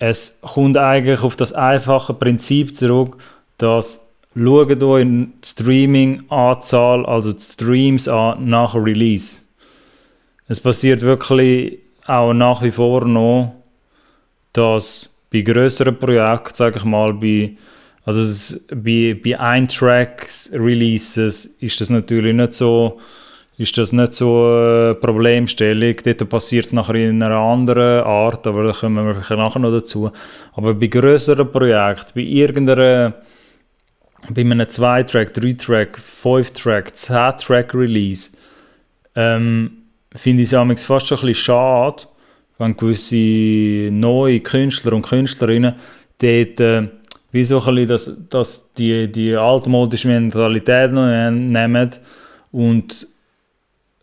es kommt eigentlich auf das einfache Prinzip zurück, dass schaut euch die Streaming-Anzahl, also die Streams an nach Release. Es passiert wirklich auch nach wie vor noch, dass bei grösseren Projekten, sage ich mal, bei Ein-Track-Releases ist das natürlich nicht so eine Problemstellung. Dort passiert es nachher in einer anderen Art, aber da kommen wir vielleicht nachher noch dazu. Aber bei grösseren Projekten, bei einem 2-Track, 3-Track, 5-Track, 10-Track-Release, finde ich es fast schon ein bisschen schade, wenn gewisse neue Künstler und Künstlerinnen dort wie so ein bisschen dass die altmodische Mentalität noch nehmen und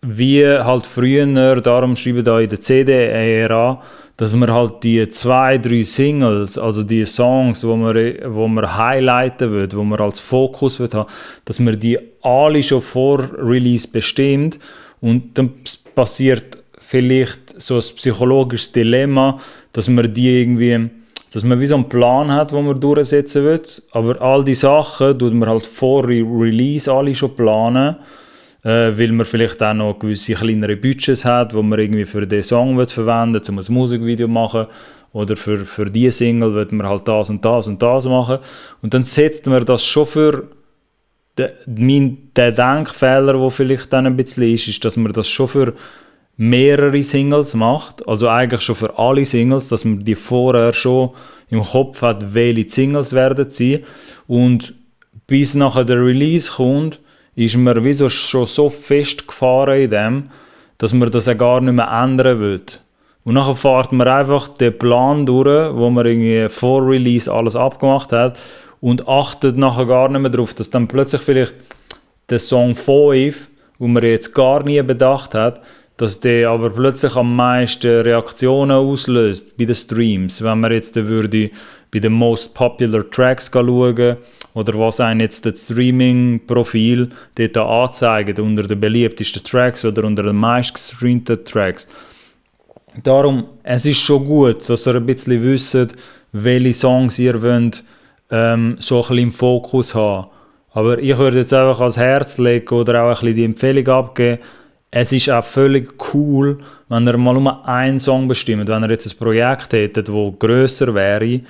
wie halt früher, darum schreiben da in der CD-Ära, dass man halt die 2-3 Singles, also die Songs, wo man highlighten will, wo man als Fokus will haben, dass man die alle schon vor Release bestimmt und dann passiert vielleicht so ein psychologisches Dilemma, dass man wie so einen Plan hat, den man durchsetzen will, aber all die Sachen tut man halt vor Release alle schon planen, weil man vielleicht auch noch gewisse kleinere Budgets hat, wo man irgendwie für den Song verwenden will, um ein Musikvideo machen oder für diese Single will man halt das und das und das machen und dann setzt man das schon für den Denkfehler, der vielleicht dann ein bisschen ist, dass man das schon für mehrere Singles macht, also eigentlich schon für alle Singles, dass man die vorher schon im Kopf hat, welche Singles werden sein und bis nachher der Release kommt, ist man wieso schon so festgefahren in dem, dass man das ja gar nicht mehr ändern will. Und nachher fährt man einfach den Plan durch, wo man irgendwie vor Release alles abgemacht hat und achtet nachher gar nicht mehr darauf, dass dann plötzlich vielleicht der Song 5, wo man jetzt gar nie bedacht hat, dass der aber plötzlich am meisten Reaktionen auslöst bei den Streams. Wenn man jetzt würde bei den Most Popular Tracks schauen oder was einem jetzt das Streaming-Profil dort anzeigt, unter den beliebtesten Tracks oder unter den meistgestreamten Tracks. Darum, es ist schon gut, dass ihr ein bisschen wisst, welche Songs ihr wollt, so ein bisschen im Fokus haben. Aber ich würde jetzt einfach ans Herz legen oder auch ein bisschen die Empfehlung abgeben, es ist auch völlig cool, wenn ihr mal nur einen Song bestimmt, wenn ihr jetzt ein Projekt hättet, das grösser wäre,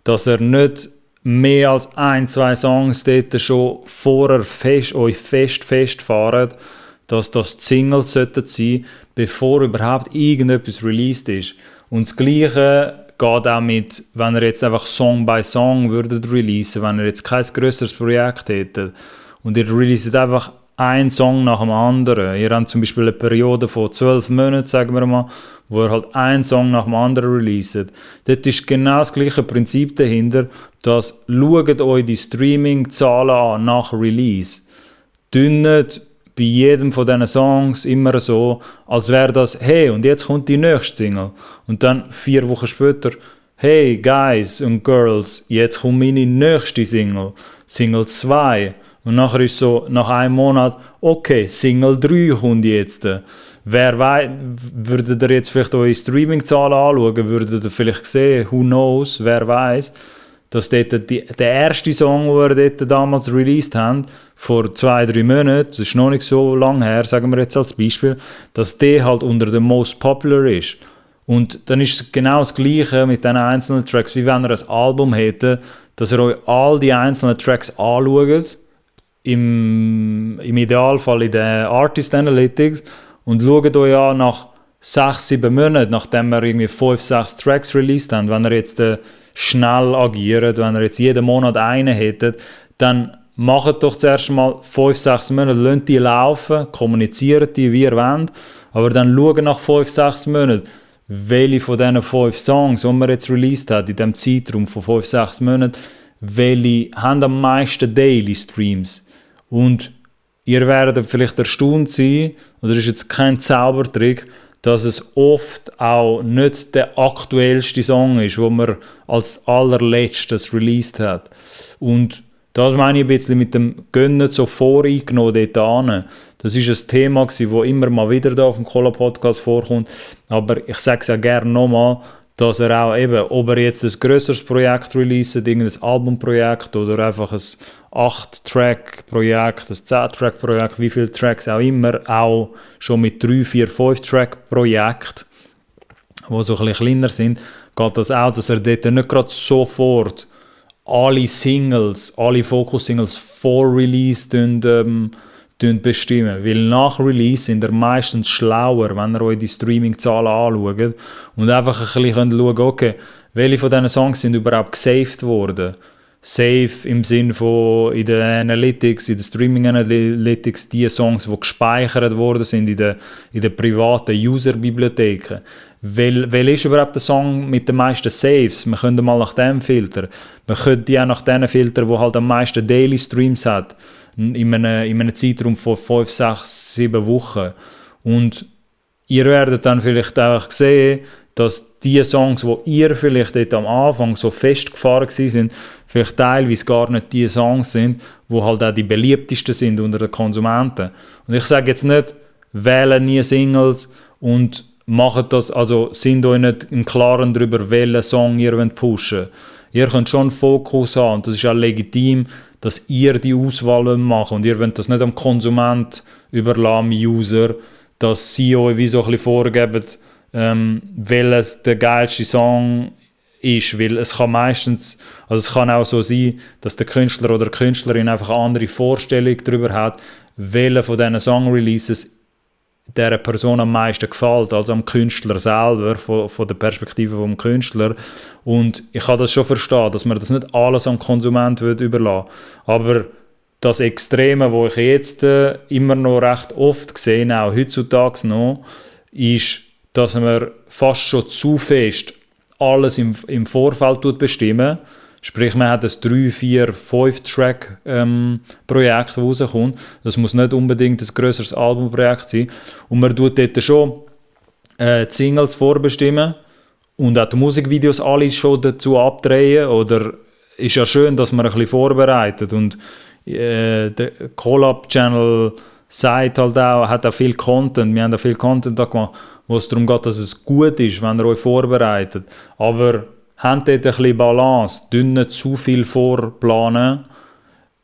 dass ihr nicht mehr als 1-2 Songs dort schon vorher festfahrt, dass das die Singles sollten sein, bevor überhaupt irgendetwas released ist. Und das Gleiche geht auch mit, wenn ihr jetzt einfach Song by Song würdet releasen, wenn ihr jetzt kein grösseres Projekt hättet und ihr releaset einfach einen Song nach dem anderen. Ihr habt zum Beispiel eine Periode von 12 Monaten, sagen wir mal, wo ihr halt einen Song nach dem anderen releaset. Dort ist genau das gleiche Prinzip dahinter, dass schaut euch die Streaming-Zahlen an nach Release. Nicht bei jedem von diesen Songs immer so, als wäre das, hey, und jetzt kommt die nächste Single. Und dann 4 Wochen später, hey, Guys und Girls, jetzt kommt meine nächste Single, Single 2. Und nachher ist so, nach einem Monat, okay, Single 3 kommt jetzt. Wer weiß, würdet ihr jetzt vielleicht eure Streaming-Zahlen anschauen, würdet ihr vielleicht sehen, who knows, wer weiß, dass dort der erste Song, den wir dort damals released haben, vor 2-3 Monaten, das ist noch nicht so lange her, sagen wir jetzt als Beispiel, dass der halt unter den Most Popular ist. Und dann ist es genau das Gleiche mit diesen einzelnen Tracks, wie wenn ihr ein Album hättet, dass ihr euch all die einzelnen Tracks anschaut, im Idealfall in den Artist Analytics und schaut euch an nach 6-7 Monaten, nachdem wir irgendwie 5-6 Tracks released haben, wenn ihr jetzt schnell agiert, wenn ihr jetzt jeden Monat einen hättet, dann macht doch zuerst mal 5-6 Monate, lasst die laufen, kommuniziert die, wie ihr wollt, aber dann schaut nach 5-6 Monaten, welche von diesen 5 Songs, die man jetzt released hat, in diesem Zeitraum von 5-6 Monaten, welche haben am meisten Daily Streams. Und ihr werdet vielleicht erstaunt sein, oder das ist jetzt kein Zaubertrick, dass es oft auch nicht der aktuellste Song ist, den man als allerletztes released hat. Und das meine ich ein bisschen mit dem Gönnen so voreingenommen dort an. Das ist ein Thema, das immer mal wieder da auf dem Cola-Podcast vorkommt. Aber ich sage es ja gerne nochmal, dass er auch eben, ob er jetzt ein grösseres Projekt releaset, irgendein Albumprojekt oder einfach ein 8-Track-Projekt, ein 10-Track-Projekt, wie viele Tracks auch immer, auch schon mit 3, 4, 5-Track-Projekten, die so ein bisschen kleiner sind, geht das auch, dass er dort nicht gerade sofort alle Singles, alle Focus-Singles vor Release bestimmen. Weil nach Release sind ihr meistens schlauer, wenn ihr euch die Streaming-Zahlen anschaut und einfach ein bisschen schauen, okay, welche von diesen Songs sind überhaupt gesaved worden. Save im Sinne von in den Analytics, in den Streaming Analytics, die Songs, die gespeichert worden sind in den privaten User-Bibliotheken. Welcher ist überhaupt der Song mit den meisten Saves? Wir können mal nach dem filtern. Wir können die auch nach den filtern, die halt am meisten Daily Streams hat. In einem Zeitraum von 5, 6, 7 Wochen. Und ihr werdet dann vielleicht auch sehen, dass die Songs, die ihr vielleicht dort am Anfang so festgefahren sind, vielleicht teilweise gar nicht die Songs sind, die halt auch die beliebtesten sind unter den Konsumenten. Und ich sage jetzt nicht, wählen nie Singles und macht das, also sind euch nicht im Klaren darüber, welchen Song ihr pushen wollt. Ihr könnt schon Fokus haben und das ist auch legitim, dass ihr die Auswahl macht und ihr wollt das nicht am Konsument überlassen, am User, dass sie euch wie so ein bisschen vorgeben, welches der geilste Song ist, weil es kann meistens, also es kann auch so sein, dass der Künstler oder die Künstlerin einfach eine andere Vorstellung darüber hat, welcher von diesen Song-Releases dieser Person am meisten gefällt, also am Künstler selber, von der Perspektive des Künstlers. Und ich kann das schon verstehen, dass man das nicht alles am Konsument überlassen will. Aber das Extreme, das ich jetzt immer noch recht oft sehe, auch heutzutage noch, ist, dass man fast schon zu fest alles im Vorfeld bestimmen. Sprich, man hat ein 3, 4, 5-Track-Projekt, das rauskommt. Das muss nicht unbedingt ein grösseres Albumprojekt sein. Und man tut dort schon die Singles vorbestimmen und auch die Musikvideos alle schon dazu abdrehen. Oder ist ja schön, dass man ein bisschen vorbereitet. Und der Collab-Channel sagt halt auch, hat auch viel Content. Wir haben auch viel Content da gemacht, wo es darum geht, dass es gut ist, wenn ihr euch vorbereitet. Aber habt dort ein bisschen Balance, nicht zu viel vorplanen.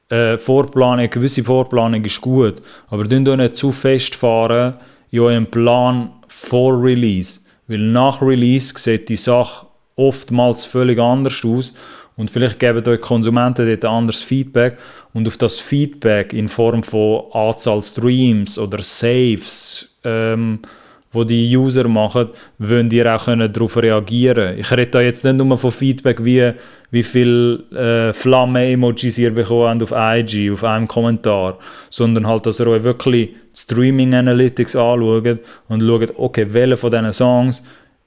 Eine gewisse Vorplanung ist gut, aber nicht zu fest fahren in eurem Plan vor Release. Weil nach Release sieht die Sache oftmals völlig anders aus und vielleicht geben euch Konsumenten dort ein anderes Feedback und auf das Feedback in Form von Anzahl Streams oder Saves, wo die User machen, wollen ihr auch darauf reagieren. Ich rede da jetzt nicht nur von Feedback, wie viele Flamme-Emojis ihr bekommen habt auf IG, auf einem Kommentar, sondern halt, dass ihr euch wirklich Streaming Analytics anschaut und schaut, okay, welcher von diesen Songs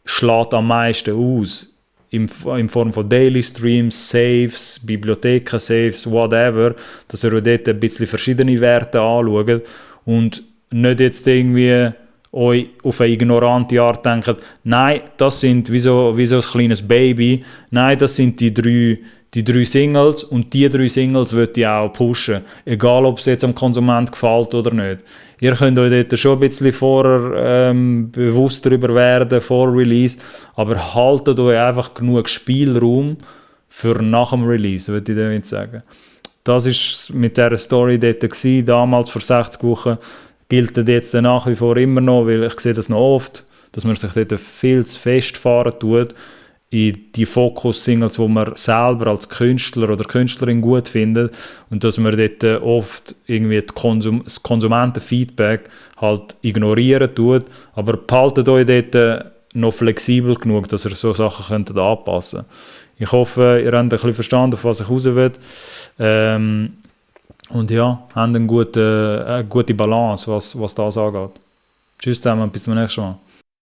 schlägt am meisten aus. In Form von Daily Streams, Saves, Bibliotheken, Saves, whatever, dass ihr euch dort ein bisschen verschiedene Werte anschaut und nicht jetzt irgendwie euch auf eine ignorante Art denkt, nein, das sind wie so ein kleines Baby, nein, das sind die drei Singles und die 3 Singles wollt ihr auch pushen, egal ob es jetzt am Konsument gefällt oder nicht. Ihr könnt euch dort schon ein bisschen vorher bewusst darüber werden, vor Release, aber haltet euch einfach genug Spielraum für nach dem Release, würde ich damit sagen. Das war mit dieser Story dort gewesen, damals vor 60 Wochen. Gilt das jetzt nach wie vor immer noch, weil ich sehe das noch oft, dass man sich dort viel zu fest fahren tut in die Fokus-Singles, die man selber als Künstler oder Künstlerin gut findet und dass man dort oft irgendwie das Konsumentenfeedback halt ignorieren tut, aber behaltet euch dort noch flexibel genug, dass ihr so Sachen könnt anpassen könnt. Ich hoffe, ihr habt ein bisschen verstanden, auf was ich raus will. Und ja, haben eine gute Balance, was das angeht. Tschüss zusammen, bis zum nächsten Mal.